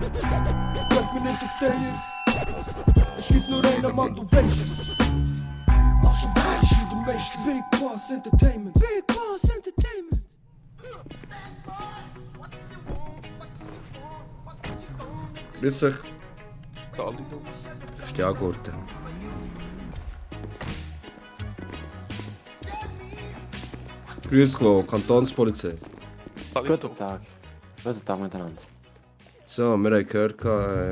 Bleib mir nicht auf der. Es gibt nur einen Mann, du weißt es. Also weißt du, du weißt Big Boss Entertainment. Big Boss Entertainment. Grüß dich. Hallo. Stiagurte. Grüß Gott, Kantonspolizei. Guten Tag. Guten Tag miteinander. So, wir haben gehört,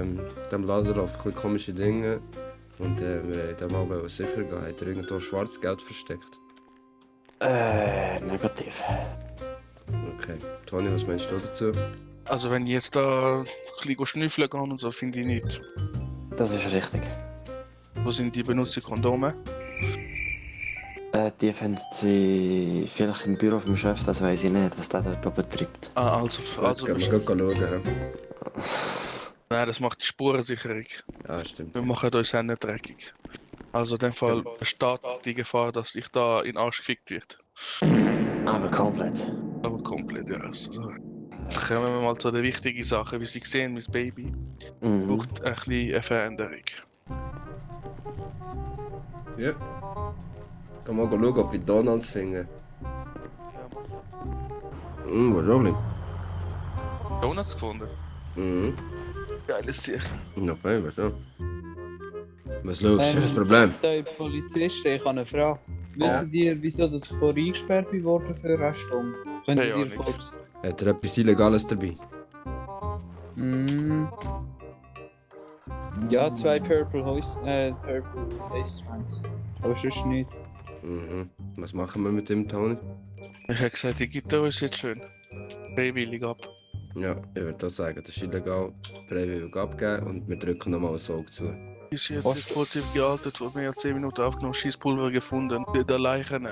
in diesem Laden laufen ein bisschen komische Dinge. Und wir wollten mal sicher gehen. Hat er irgendwo Schwarzgeld versteckt? Negativ. Okay. Toni, was meinst du dazu? Also wenn ich jetzt da ein bisschen schnüffeln gehe und so, finde ich nicht. Das ist richtig. Wo sind die benutzten Kondome? Die finden Sie vielleicht im Büro vom Chef, das weiß ich nicht, was der dort oben treibt. Ah, also Gehen wir schauen. Ja? Nein, das macht die Spurensicherung. Ja, stimmt. Wir machen uns auch nicht dreckig. Also in dem Fall besteht die Gefahr, dass ich da in den Arsch gekickt wird. Aber komplett. Aber komplett, ja. Also, kommen wir mal zu den wichtigen Sachen. Wie Sie sehen, mein Baby braucht ein bisschen eine Veränderung. Ja. Gehen wir mal schauen, ob wir Donuts finden. Wahrscheinlich. Donuts gefunden? Geiles Tier. Okay, was so? Was schaust du? Das ist das Problem. Der Polizisten, ich habe eine Frage. Wissen ihr, wieso dass ich vorher eingesperrt worden für eine Stunde? Könnt Ja, ihr nicht. kurz... Hat er etwas Illegales dabei? Ja, 2 Purple Haze Trunks. Aber sonst nicht. Was machen wir mit dem, Toni? Ich habe gesagt, die Gitarre uns jetzt schön. Freiwillig ab. Ja, ich würde auch sagen, das ist illegal. Freiwillig abgeben und wir drücken nochmal ein Auge zu. Sie hat explosiv gealtert, vor mehr als 10 Minuten aufgenommen, Schießpulver gefunden. Der Leichen.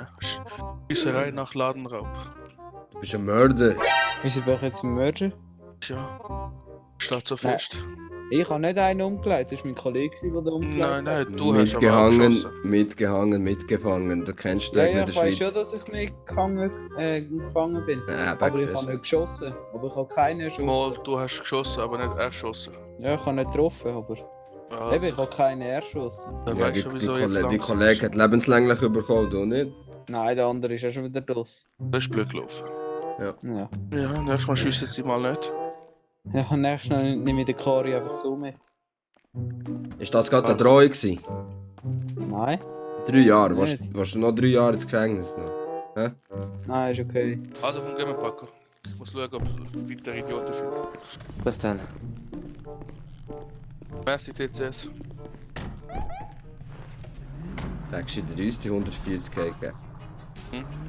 Schießerei nach Ladenraub. Du bist ein Mörder. Wieso bin ich jetzt ein Mörder? Tja, steht so fest. Ich habe nicht einen umgelegt, das war mein Kollege, der umgelegt hat. Nein, du hast aber auch Mitgehangen, mitgefangen. Du kennst die Ja, Regeln in ich der weiß schon, Schweiz. dass ich nicht gefangen bin. Aber ich habe nicht geschossen. Aber ich habe keinen erschossen. Mal, du hast geschossen, aber nicht erschossen. Ja, ich habe nicht getroffen, aber... Also, Eben, ich habe keinen erschossen. dann Ja, weißt du, wieso jetzt die langsam Kollege hat lebenslänglich bekommen, du nicht? Nein, der andere ist ja schon wieder los. Das ist blöd gelaufen. Ja. Ja, nächstes Mal schiessen sie mal nicht. Ja, nächstes Mal nehme ich den Kari einfach so mit. Ist das gerade eine Drohung gewesen? Nein? 3 Jahre? Nicht. Warst du noch 3 Jahre ins Gefängnis? Noch? Hä? Nein, ist okay. Also, komm, gehen wir packen. Ich muss schauen, ob ich weitere Idioten finde. Was denn? Merci, TCS. Da hast du dir uns die 140 gegeben.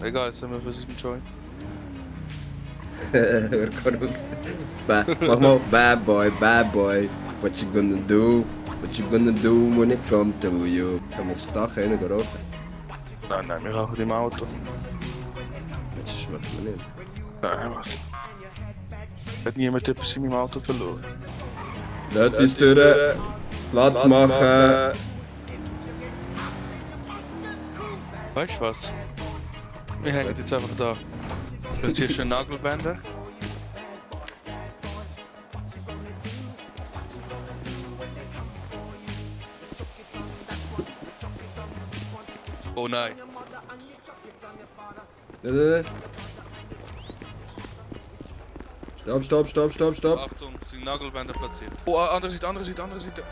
Egal, jetzt haben wir für sich einen Joint. Mach mal bad boy. What you gonna do? What you gonna do when it comes to you? Können wir aufs Dach rein rauchen? Nein, wir rauchen im Auto. Das schmeckt mir nicht. Nein, was? Hat niemand etwas in meinem Auto verloren? Lass uns durch. Platz machen. Weißt du was? Wir hängen jetzt einfach da. Das hier ist ein Nagelbänder. Oh nein. Stopp. Achtung, sind Nagelbänder platziert. Oh, andere Seite.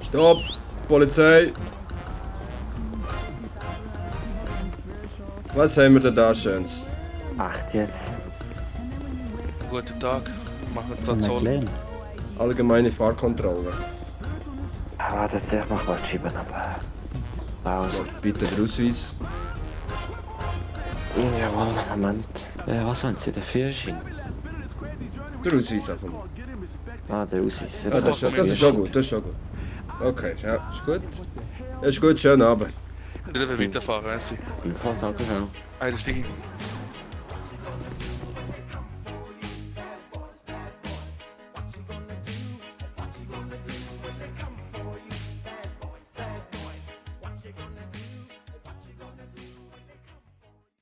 Stopp! Polizei! Was haben wir denn da Schönes? Acht jetzt. Guten Tag, machen da Zoll. Allgemeine Fahrkontrolle. Ah, das ich noch was schieben, aber... Pause. Bitte der Ausweis. Jawohl, Moment. Was wollen Sie, der Führerschein? Der Ausweis einfach mal. Ah, der Ausweis. Ja, das ist schon gut, Okay, ja, ist gut. Ist gut, schönen Abend. Wieder weiterfahren, merci. Fast danke schön. Hey, das Ding.